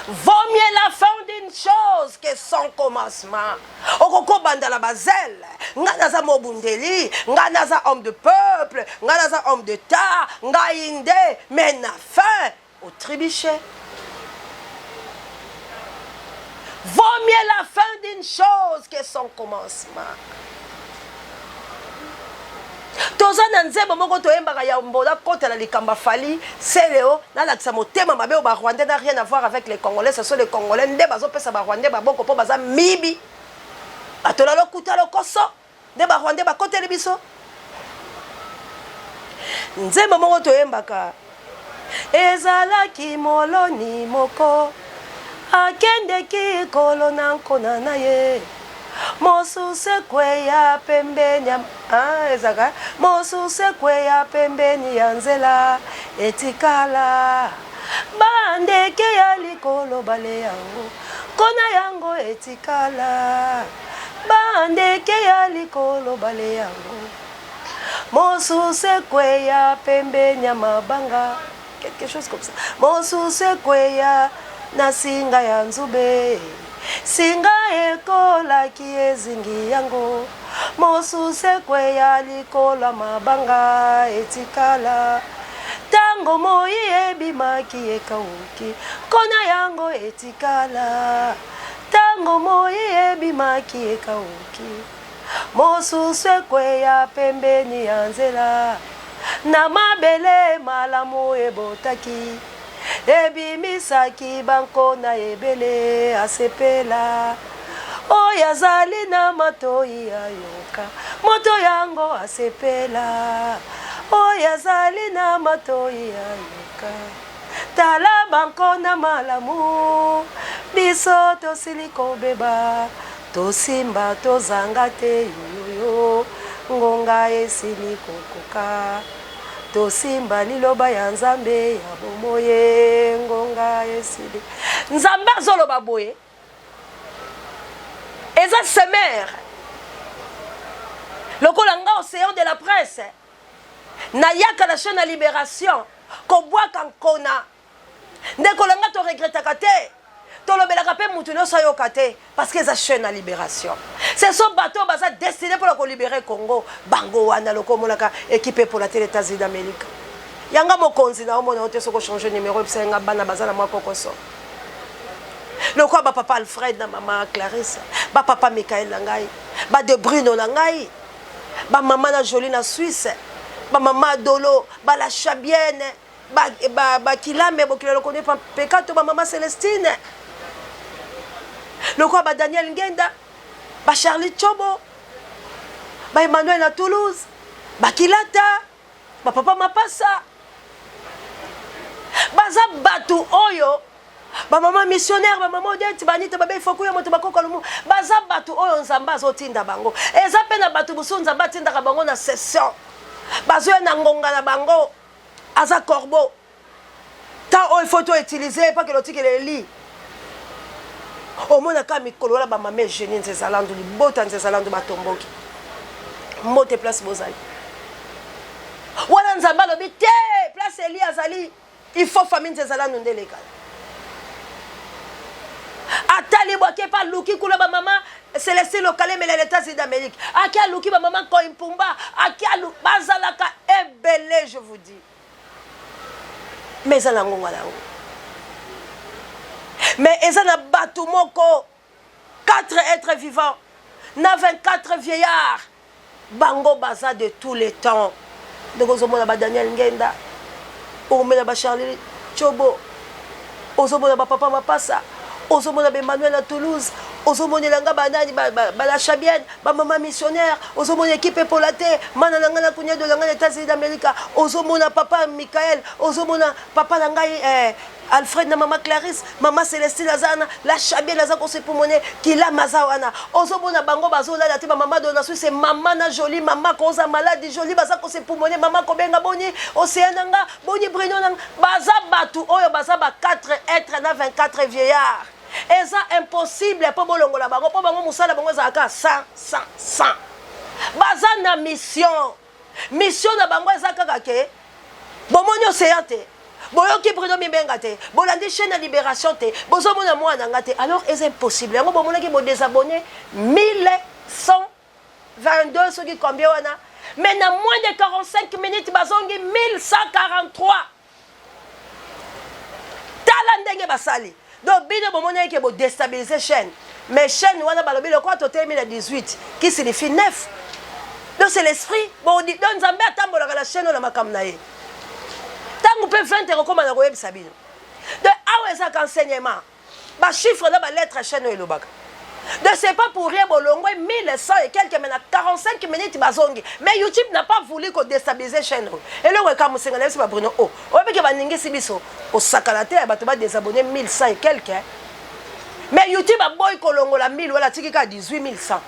A: Vaut mieux la fin d'une chose que son commencement. Okoki kobanda na bazele, ngai naza mobundeli, ngai naza homme de peuple, ngai naza homme d'etat, ngai nde, mais na fin Au tribuchet. Vaut mieux la fin d'une chose que son commencement. Toza na nzembo moko toyembaka ya mbola kota na likambo ya Fally, Celeo, nalakisa motema mabe oyo ba Rwandais n'a rien à voir avec les Congolais, ce sont les Congolais nde bazopesa ba Rwandais maboko mpo baza miyibi, bato na lokuta lokoso nde ba Rwandais bakoteli biso. Nzembo moko toyembaka ezalaki moloni moko akendeki kolona nkona na ye mosusu ekweya pembeni ya ah, ezaka mosusu ekweya pembeni ya nzela etikala bandeke ya likolo bale yango nkona yango etikala bandeke ya likolo bale yango Mosusu ekweya pembeni ya mabanga, quelque chose comme ça. Mosusu ekweya na singa ya nzube, singa ekolaki ezingi yango. Mosusu ekweya likolo ya mabanga etikala. Tango moyi ebimaki ekauki, nkona yango etikala. Tango moyi ebimaki ekauki. Mosusu ekweya pembeni ya nzela, na mabele malamu ebotaki, ebimisaki bankona ebele. Asepela oyo azali na matoi ayoka, moto yango asepela oyo azali na matoi ayoka. Tala bankona malamu, biso tosili kobeba. Tosimba tozanga te yoyoyo ngonga esili kokoka tosimba liloba ya nzambe ya bomoye ngonga esili nzambe azoloba boye eza semer lokola nga océan de la presse nayaka na chaîne ya libération kobwaka nkona Ndeko na nga to regrettaka te. Tolobelaka pe mutu nionso ayoka te parce que eza chaine ya liberation. Ce sont bato oyo baza destine pona ko liberer Congo. Bango wana loko omonaka equipe epola te na Etats-Unis d'Amerique. Ya nga mokonzi na omona yo te soki o changer numero yebisa nga bana baza na mwa kokoso. Lokola ba papa Alfred na mama Clarisse, ba papa Michael na ngai, ba de Bruno na ngai, ba mama na Jolie na Suisse, ba mama Dolo, ba la Chabienne, ba, ba, ba kilame bokila lokoni pa pekato ba mama Celestine lokola ba Daniel Ngenda ba Charlie Chobo ba Emmanuel na Toulouse ba Kilata ba papa Mapasa baza bato oyo ba mama missionnaire ba mama Odette banita babe ifoku ya moto bakoka lumu baza bato oyo Nzambe azotinda bango eza mpe na bato mosusu Nzambe atindaka bango na session bazoya na ngonga na bango aza corbeau temps oyo faut to utiliser pas que lotikela eli omonaka mikolo wana bamama eugenie nzezalandu libota nzezalandu batomboki mbote place bozali wana nzambe alobi te place eli azali il faut famille nzezalandu nde elekala ata libwa ake pa aluki kuna bamama celestine lokalemela na états-unis d'amérique ake aluki bamama nkoi mpumba ake alu bazalaka ebele je vous dis mais eza na ngonga na yango mais eza na bato moko 4 êtres vivants na 24 vieillards Bango baza de tous les temps ndenge ozomona ba Daniel Ngenda, okomona ba Charlie Chobo, ozomona ba papa Mapasa, ozomona ba Emmanuel na Toulouse, ozomonela nga banani ba, ba, ba la Chabienne, ba mama missionnaire, ozomona équipe epola te, mana na nga na kunyado na nga na États-Unis d'Amérique, ozomona papa Michael, ozomona papa na ngai eh, Alfred na mama Clarisse, mama Celestine aza wana, la Chabienne aza ko se pumone, Kilama aza wana. Ozomona bango bazolala te ba mama de la Suisse, mama na Jolie, mama koza malade, Jolie baza ko se pumone, mama kobenga boni Océan na nga, boni Bruno na nga. Baza batu oyo baza ba 4 êtres na 24 vieillards. Eza impossible po bolongola bango, po bango musala bango ezalaka 100 100 100. Baza na mission. Mission na bango eza kaka ke bomoni Ocean te, boyoki Bruno Mimbenga te, bolandi chaîne ya Liberation te, bozomona mwana na nga te. Alors eza impossible. Yango bomonaki bo désabonner 1122 soki combien wana, mais na moins de 45 minutes bazongi 1143. Tala ndenge basali. Donc bino bomonaki ke bo déstabiliser chaîne. Mais chaîne wana balobi lokola totelemi na 18 qui signifie 9. Donc c'est l'esprit. Bon, donc Nzambe atambolaka na chaîne na makambo na ye. Tango pe 20 ekokoma na koyebisa bino. Donc awa ezaka enseignement. Ba chiffres na ba lettres chaîne oyo elobaka. Donc c'est pas pour rien bolongwe 1100 et quelques mais na 45 minutes bazongi. Mais YouTube n'a pas voulu ko déstabiliser chaîne oyo. Eloko ekamusenga na biso ba Bruno oh. Oyebi ke baningisi biso kosakana te bato ba désabonner 1100 et quelques. Mais YouTube aboyi kolongola 1000 wala atiki kaka 18100.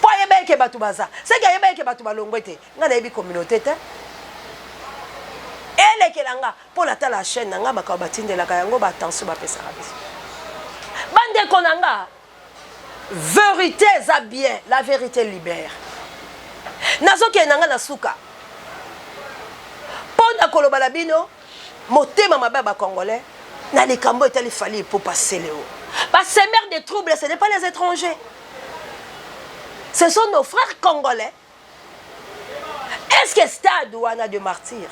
A: Po ayeba eke bato baza. C'est que ayeba eke bato balongwe te. Nga nayebi communauté te. Elekela nga mpo natala chaîne na nga makambo batindelaka yango ba attention bapesaka biso. Bandeko na nga verite eza bien, la verite libère. Nazokende na nga na suka mpo na koloba na bino motema mabe ya ba congolais na likambo etali Fally Ipupa Celeo. Ba semeurs de troubles, ce n'est pas les étrangers. Ce sont nos frères congolais. Est-ce que stade wana de martyr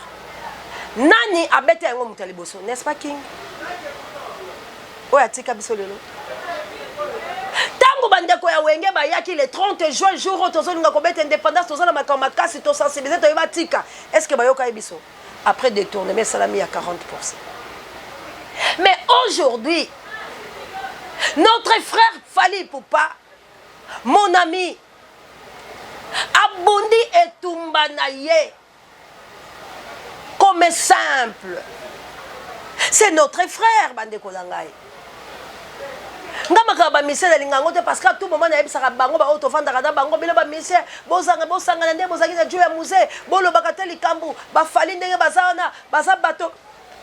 A: nani abeta yango moto ya liboso, n'est-ce pas King? Oyo atika biso lelo. Tango bandeko ya Wenge bayaki le 30 juin jour oyo tozolinga kobeta indépendance, toza na makambo makasi, tosensibilize toyeba tika. Est-ce que bayoka ye biso? Après détournement esalami ya 40%. Mais aujourd'hui, notre frère Fally Ipupa, mon ami, abundi etumba na ye comme simple. C'est notre frère, bandeko na ngai. Nga makambo ba musicien nalinga yango te parce que à tout moment nayebisaka bango baoyo tovandaka na bango bino ba musicien bozanga bosangana nde bozalaki na duo ya musée bolobaka te likambo bafali ndenge baza wana baza bato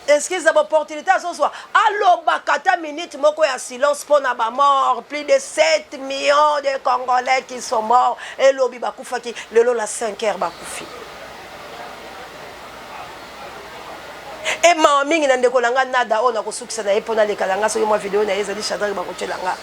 A: excuse na baopportunité azozwa alobaka ata minute moko ya silence mpo na bamort plus de 7 millions de congolais qui sont morts elobi bakufaki lelo la 5 heures bakufi e mawa mingi na ndeko na nga nada oyo nakosukisa na ye mpo naleka na nga soki mwa video na ye ezali shadrack bakotyela nga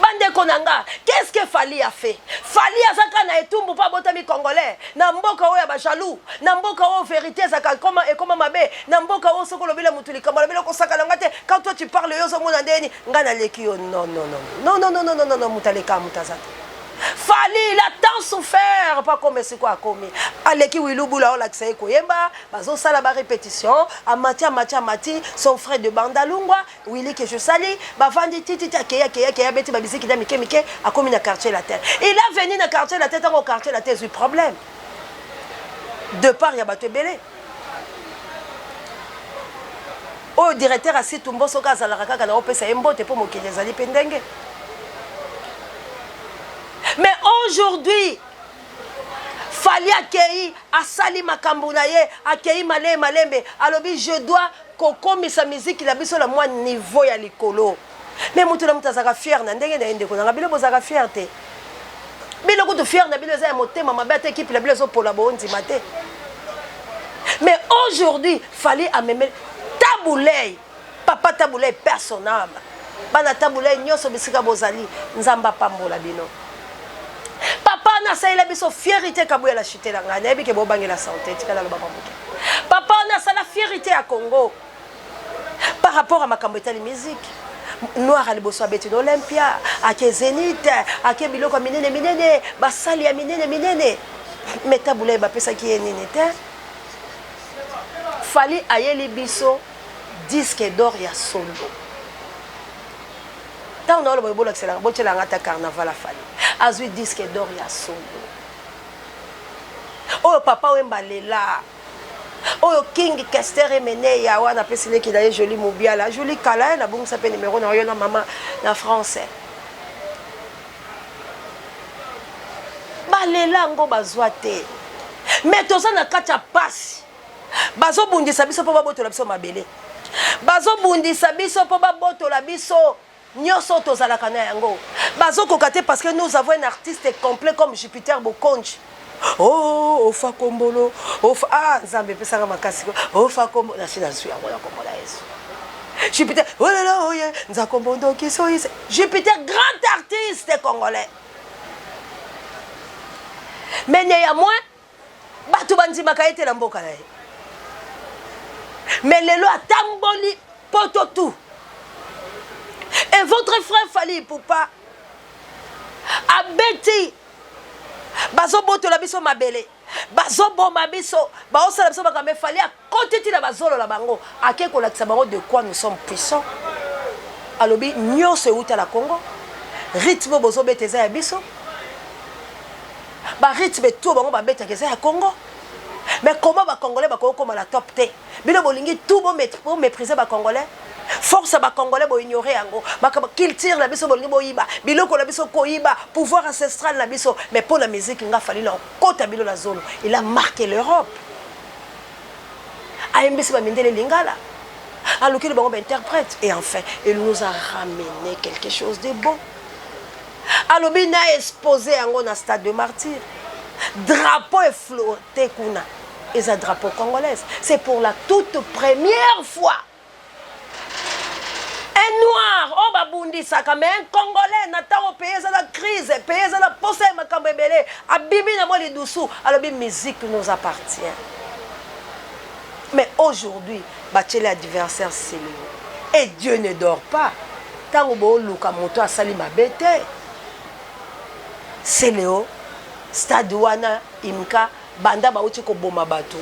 A: bandeko na nga qu'est-ce que Fally a fait Fally aza kaka na etumbu mpo abotami congolais na mboka oyo ya bajaloux na mboka oyo vérité ezalaka ekoma ekoma mabe na mboka oyo soki olobela motu likambo alobeli okosakana nga te quand toi tu parles yo ozomona ndeni nga naleki yo non non non non non non non non non moto aleka moto aza te Fally il a tant souffert pa koma esika akomi aleki Wilou Bula olakisa ye koyemba bazosala ba répétition amati amati amati son frère de Bandalungwa Willy que je sali bavandi titi ti akei akei akei abeti ba biziki na mike mike akomi na quartier latin il a venu na quartier latin ntango quartier latin ezwi problème de part ya bato ebele oyo directeur asitumbo soki azalaka kaka na opesa ye mbote mpo mokili ezali mpe ndenge mais aujourd'hui Fally akei asali makambo na ye akei malembe malembe alobi je dois kokomisa miziki na biso na mwa niveau ya likolo mais moto na moto azalaka fier na ndenge na ye ndeko na nga bino bozalaka fier te bino kutu fier na bino eza ya motema mabe ata ekipe na bino ezopola boondima te mais aujourd'hui Fally amemeli Tabu Ley papa Tabu Ley père son âme bana Tabu Ley nyonso bisika bozali nzambe apambola bino papa nasalela biso fierité kabuya la chute na ngai nayebi ke bobangela santé tika naloba moke papa nasala fierité ya Congo par rapport à makambo etali musique noir ya liboso abeti na olympia ake zénith ake biloko ya minene minene basali ya minene minene mais Tabu Ley bapesaki ye nini te Fally ayeli biso disque d'or ya solo ntango na oloba bolakiselanga botyelanga ata carnaval afali azwi disque d'or ya solo oyo papa wemba lela oyo king kester emeneya wana apesi leki na ye joli mobiala joli kala ye nabongisa mpe nimero na yo na mama na français balela yango bazwa te me toza na kati ya pasi bazobundisa biso mpo babotola biso mabele bazobundisa biso mpo babotola biso nyonso tozalaka na yango bazokoka te parce que nous avons un artiste complet comme Jupiter Bokonji oh ofa kombolo ofa ah nzambe epesaka makasi ofa kombo nasi nazwi yango na kombo na yesu Jupiter olala oh oye nzakombo ndoki soyise Jupiter grand artiste congolais mais néanmoins bato bandimaka ye te na mboka na ye mais lelo atamboli poto tout et votre frère Fally Ipupa abeti Bazobotola biso mabele, bazoboma biso, baosala biso makambo. Fally akoti ti na bazolo na bango, ake kolakisa bango de quoi nous sommes puissants. Alobi nyonso euta na Congo, rythme bozobeta eza ya biso, barythme to bango babetaka eza ya Congo. Mais comment bacongolais bakoki kokóma na top te? Bino bolingi tout boméprise bacongolais, force ya bacongolais boignore yango, makambo culture na biso bolingi boyiba, biloko na biso koyiba, pouvoir ancestral na biso. Mais mpo na musique, nga Fally na okota bino na zolo. Il a marqué l'Europe, ayembisi bamindele lingala, alukeli bango bainterprète et enfin il nous a ramené quelque chose de bon. Alobi na exposé yango na Stade de Martyr, drapeau eflotte kuna eza drapeau congolaise. C'est pour la toute première fois un noir oyo babundisaka, mais un Congolais, na ntango pays eza na crise, pays eza na posa ya makambo ebele, abimi na mwa lidusu, alobi musique nous appartient. Mais aujourd'hui batieli adversaire Celeo et Dieu ne dort pas. Ntango booluka moto asali mabe te, Celeo, stade wana imka banda bauti koboma bato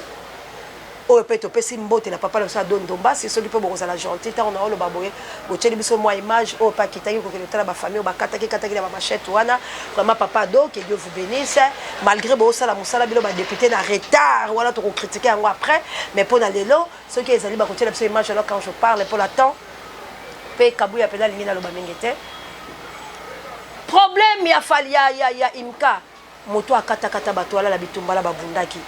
A: oyo. Mpe topesi mbote na papa na biso Ado Ndombasi. Soki mpe bokozala gentil, ntango na oloba boye, botieli biso mwa image oyo mpe akitaki kokende kotala bafamille oyo bakataki kataki na bamachete wana. Vraiment, papa Ado, que Dieu vous bénisse. Malgré bosala mosala, bino badéputé na retard wana, tokocritiquer yango après. Mais mpo na lelo, soki ezali bakotiela biso image. Alors, quand je parle mpo na temps mpe Kabuya mpenza alingi naloba mingi te, problème ya Fally ya imka, moto akatakata bato alala bitumba na babundaki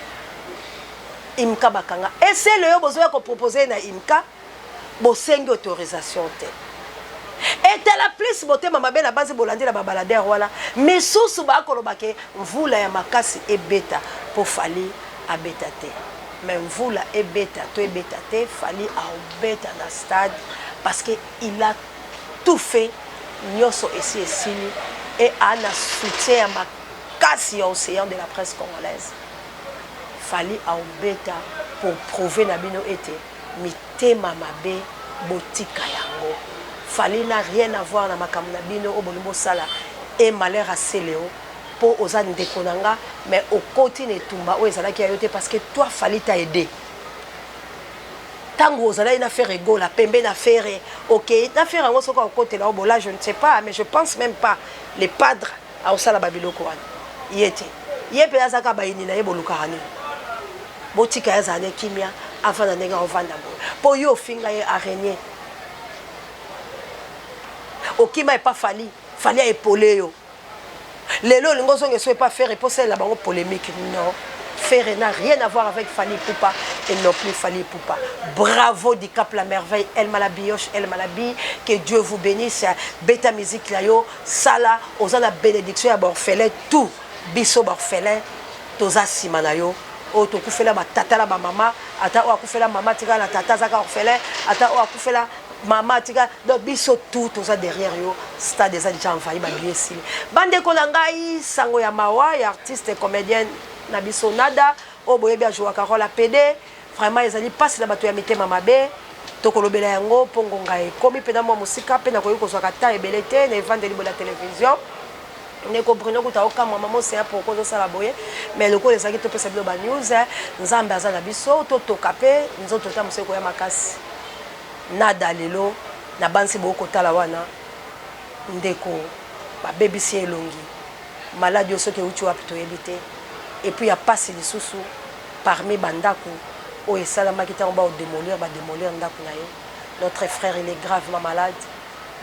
A: imka, bakanga esele oyo bozoya kopropose na imka, bosengi autorisation te. Etala plus motema mabe na basi bolandi na babaladere wana misusu bakoloba ke mvula ya makasi ebeta mpo Fally abeta te. Mais mvula ebeta to ebeta te, Fally aobeta na stade parce que il a tout fait, nyonso esi esili e ana soutien ya makasi ya océan de la presse congolaise. Fally aobeta pour prouver na bino ete mitema mabe botika yango. Fally n'a rien à voir na makambo na bino oyo bolingi bosala. E malheur a Celeo, mpo oza ndeko na nga, mais okoti na etumba oyo ezalaki ya yo te, parce que toi, Fally t'a aidé ntango ozalaki na Ferre Gola pembe na Ferre. Ok, na Ferre yango, soki akotela o bola, je ne sais pas, mais je pense même pas les padres aosala babiloko wana. Ye te, ye mpe azaka bayini na ye. Bolukaka nini? Botika ye azala ne kimia, avanda ndenge aovanda boye. Mpo yo ofinga ye araignée, okima epa Fally, Fally aepole yo. Lelo olingi ozonga eso epa Ferre mpo osalela bango polémique. Non, Ferre n'a rien à voir avec Fally Ipupa et non plus Fally Ipupa. Bravo Dicap la merveille, El Malabioche, El Malabi, que Dieu vous bénisse. Beta musique la yo, sala, oza la bénédiction ya orphelin tout. Biso orphelin, toza sima na yo. Oyo tokufela batata na bamama, ata oyo akufela mama tika na tata azaka orphelin, ata oyo akufela mama tika, donc biso tout toza derrière yo. Stade eza déjà envahi, babillets esili. Bandeko na ngai, sango ya mawa ya artiste comédienne na biso Nada, oyo boyebi ajouaka rôle ya PD. Vraiment ezali mpasi na bato ya mitema mabe. Tokolobela yango mpo ngonga ekomi mpena mwa mosika, mpe nakoki kozwaka ta ebele te na evandeli bola télévision. Ndeko Bruno kuta okamwa, mama Oseya, pourquoi ozosala boye? Mais lokola ezalaki topesa bino banews, Nzambe aza na biso, totoka mpe nzoto ta mosu ekoya makasi. Nada lelo na bansi bokotala wana, ndeko babebisi elongi, maladi oyo soki euti wapi toyebi te. Et puis ya pasi lisusu, parmi bandako oyo esalamaki ntango baodémolir, badémolir ndako na ye. Notre frère, il est gravement malade.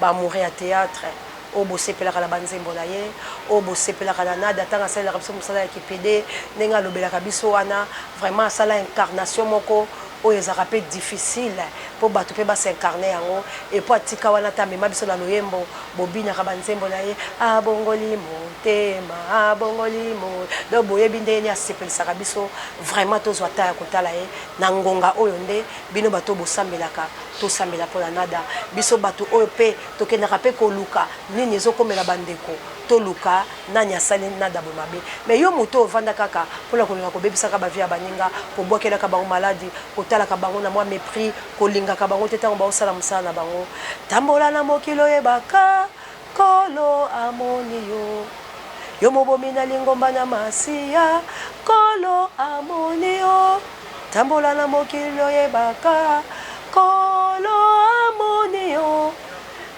A: Baamoureux ya théâtre oyo bosepelaka na banzembo na ye, oyo bosepelaka na Nada ntango asalelaka biso mosala ya kipede, ndenge alobelaka biso wana, vraiment asala incarnation moko oyo ezalaka mpe difficile mpo bato mpe bas'incarner yango. Epo atika wana ta amema biso na loyembo, bobinaka banzembo na ye, abongoli motema, abongoli mo. Donc boyebi ndenge nini asepelisaka biso. Vraiment tozwa ta ya kotala ye na ngonga oyo. Nde bino bato bosambelaka, tosambela mpo na Nada. Biso bato oyo mpe tokendaka mpe koluka nini ezokomela bandeko, toluka nani asali Nada boye mabe. Mais yo moto ovanda kaka mpona kolinga kobebisaka bavie ya baninga, kobwakelaka bango maladi, kotalaka bango na mwa mépris, kolingaka bango te ntango baosala mosala na bango. Tambola na mokili, oyebaka Kolo amoni yo. Yo mobomi na lingomba na Masiya, Nkolo amoni yo. Tambola na mokili oyebaka, Nkolo amoni yo.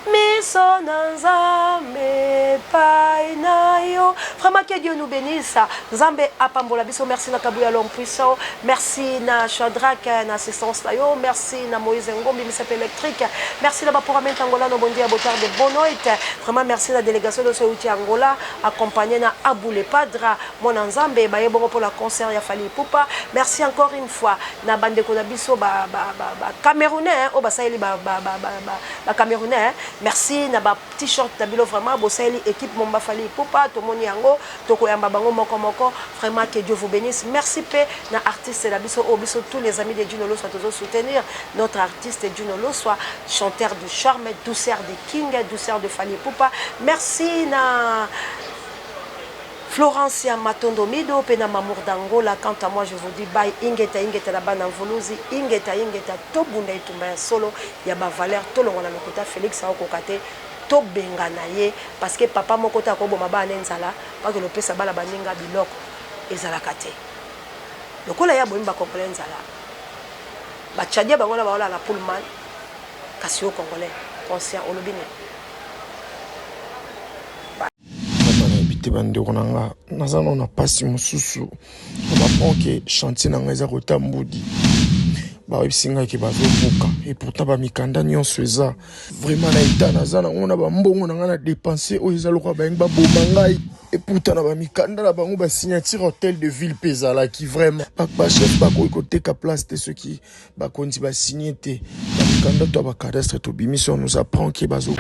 A: Miso na Nzambe epai na yo. Vraiment que Dieu nous bénisse. Nzambe apambola biso. Merci na Kabuya l'homme puissant. Merci na Shadrach na assistance na yo. Merci na Moïse Ngombi misape électrique. Merci na baporamento Angola no bon dia boa tarde bonne noite. Vraiment merci na délégation de euti Angola accompagné na Abou le Padra mwana Nzambe baye bongo pour la concert ya Fally Ipupa. Merci encore une fois na bandeko na biso ba ba ba, ba Camerounais hein, oyo basaleli ba ba ba, ba, ba, ba Camerounais hein. Merci na ba t-shirt na bino vraiment bosaleli équipe momba Fally Ipupa tomoni yango tokoyamba bango moko moko vraiment que Dieu vous bénisse. Merci pe na artiste na biso oyo biso tous les amis de Djino Loswa tozo soutenir notre artiste Djino Loswa chanteur du charme douceur de King douceur de Fally Ipupa. Merci na Florencia Matondo Mido pe na Mamour d'Angola quant à moi je vous dis bye ingeta ingeta na bana Mvuluzi ingeta ingeta tobunda etumba ya solo ya ba valeur tolongwa na lokuta Felix akokoka te tobengana ye parce que papa moko te akoboma bana ne nzala bakende kopesa bana baninga biloko ezalaka te lokola ye abomi ba congolais nzala ba tchadien bango na baolala na pullman kasi yo congolais conscient olobi nini?
J: Papa nayebi te bandeko na nga naza nano na mpasi mosusu on apprend ke chantier na nga eza kota mbudi bayebisi ngai ke bazobuka et pourtant bamikanda nyonso eza vraiment na etat naza nango na bambongo na ngai na dépense oyo eza lokola balingi baboma ngai et pourtant na bamikanda na bango basignature hotel de ville mpe ezalaki vraiment bachef bakoki koteka place te soki bakonzi basigne te bamikanda to ya bacadastre tobimisi on nous apprend ke bazo.